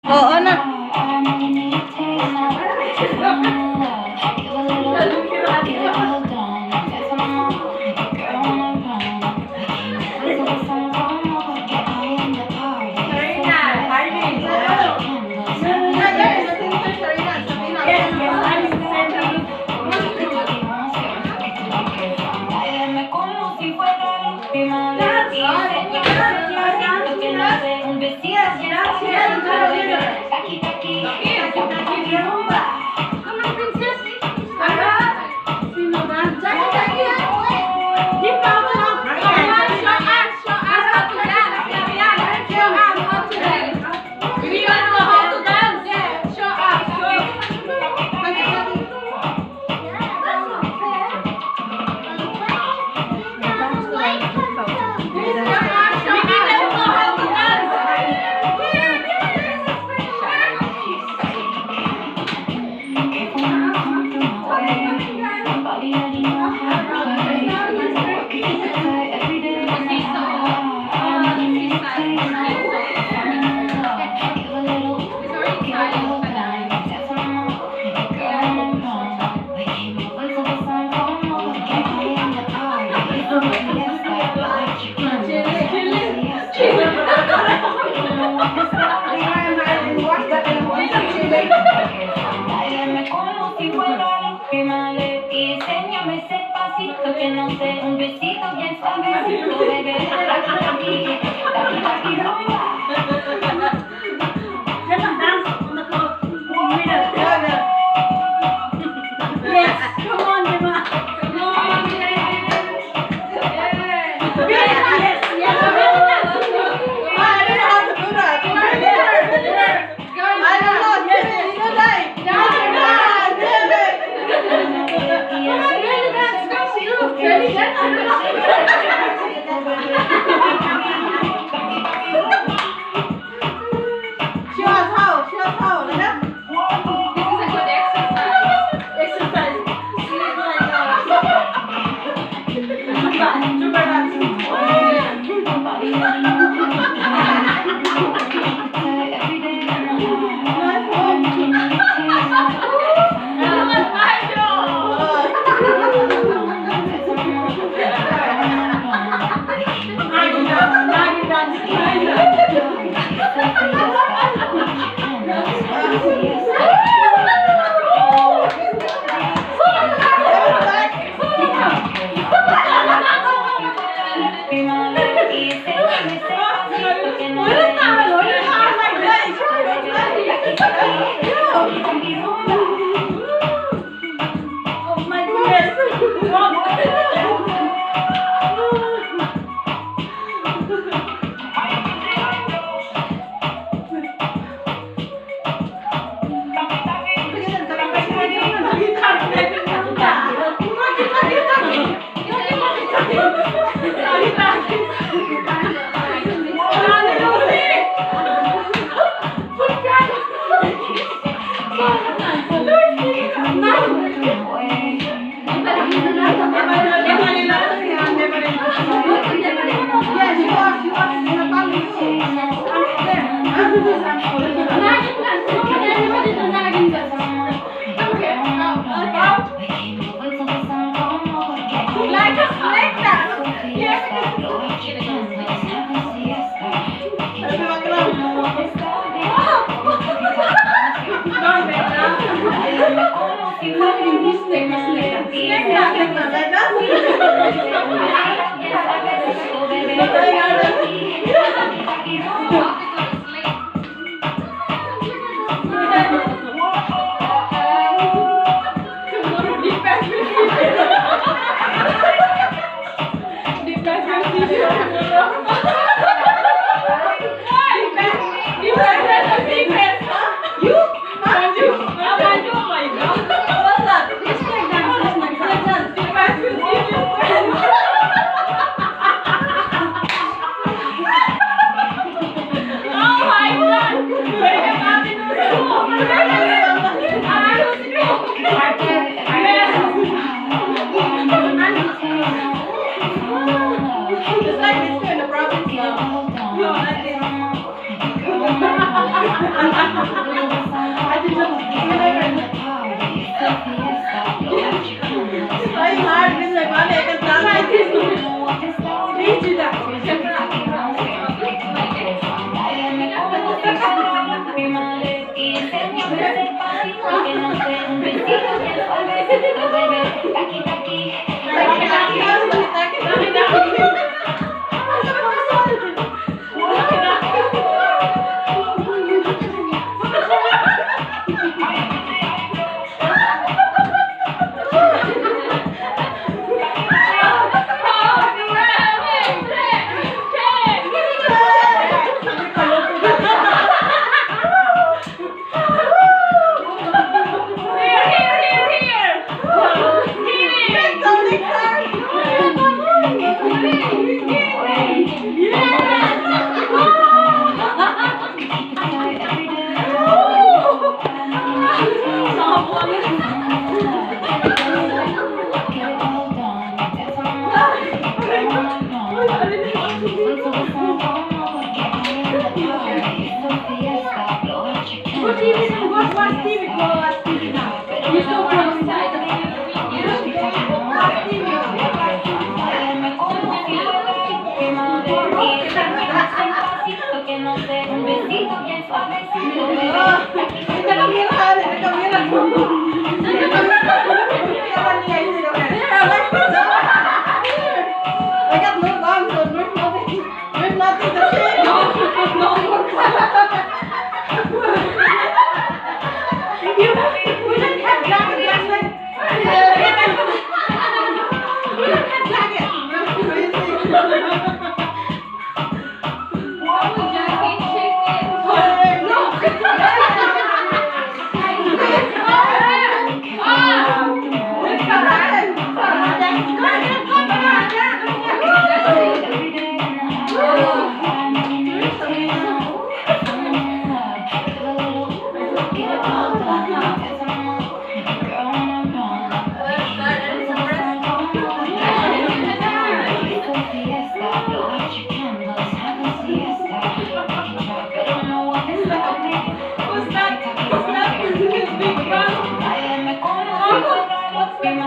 Oo na. I know you need a taste now. Fall in love, give a little, get it all done. Dance on my make a girl wanna run. Wait till the sun come up, get high in the party. Karina, Arvin. Candles, Yes, I'm sending. Báilame como si fuera la última vez y enséñame ese pasito que no sé. Un besito bien suavecito, bebé. Taki, taki, taki, taki, rumba. Come on, princess. Tara. Sino ba? Jackie, Jackie. Give out now. Come on, show us how to dance. Show us how to dance. We don't know how to dance. Yeah, show us. Show. That's not fair. Show us, show us. We don't know how to dance. Careful when you come through my way. My body already know how to play. Work it keep it tight every day. I know you need a taste now. Fall in love, give a little, get it all done. Dance on my make a girl wanna run. We keep moving till the sun come up, get high in the party. Fiesta, light your candles, fiesta. You know what to start. Báilame como si fuera la última vez y enséñame ese pasito que no sé. Un besito bien suavecito, bebé. Taki, taki, taki, taki, rumba. Gemma, dance on the floor. Middle. Yes, come on, Gemma. Come on, yes. Yes. I don't know how to do that. I don't know. You know that? Damn it. Come on, belly dance. Come, you. Belly dance. Show us how. Show us how. Like that? This is a good exercise. Exercise. Zumba, Zumba dance. Body already know how to play. Work it keep it tight every day. I know you need a taste now. Come on, Mario. Nagi dance, nagi dance, nagi dance. Oh my goodness. Wrong. Yeah, she walks. She walks. She's gonna follow you. Like a snake dance. Snake dance. Like that? Tomorrow, deep pass will see you. Deep pass will see you tomorrow. Deep pass, deep pass has a big head. You? Manju? Ah, Manju, oh my God. What's that? Snake dance, snake Snake dance. Deep pass will see you. Party, it's a fiesta, blow out your candles. Trying hard with like one I can Try dance. this. Know what this love Please do that. Taki, taki. Taki, taki, taki, taki, taki. Here, here, here, here. Here. Something hard. Go TV now. Go watch TV. Go watch TV now. You're so close. Watch TV. Watch TV. In the camera, in the camera. Here, I like this. I got no lungs, so there's nothing. There's nothing to say. No more. If you, we don't have jacket. That's like, we don't have jacket. Crazy. No. Who's that? Who's that? Big Bang. What's that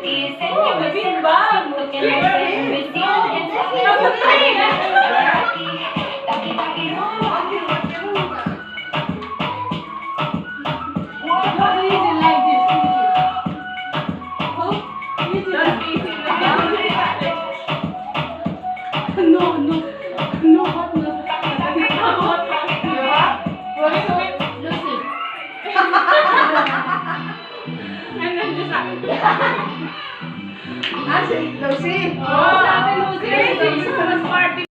thing? Oh, the Big Bang. Number three. Taki, taki, Not easy like this. Easy. Oh, easy. That's easy. No, hot, no. Hot. Lucy. And then just like, Ah, si Lucy. Oh, sabi Lucy. Lucy. Mas party.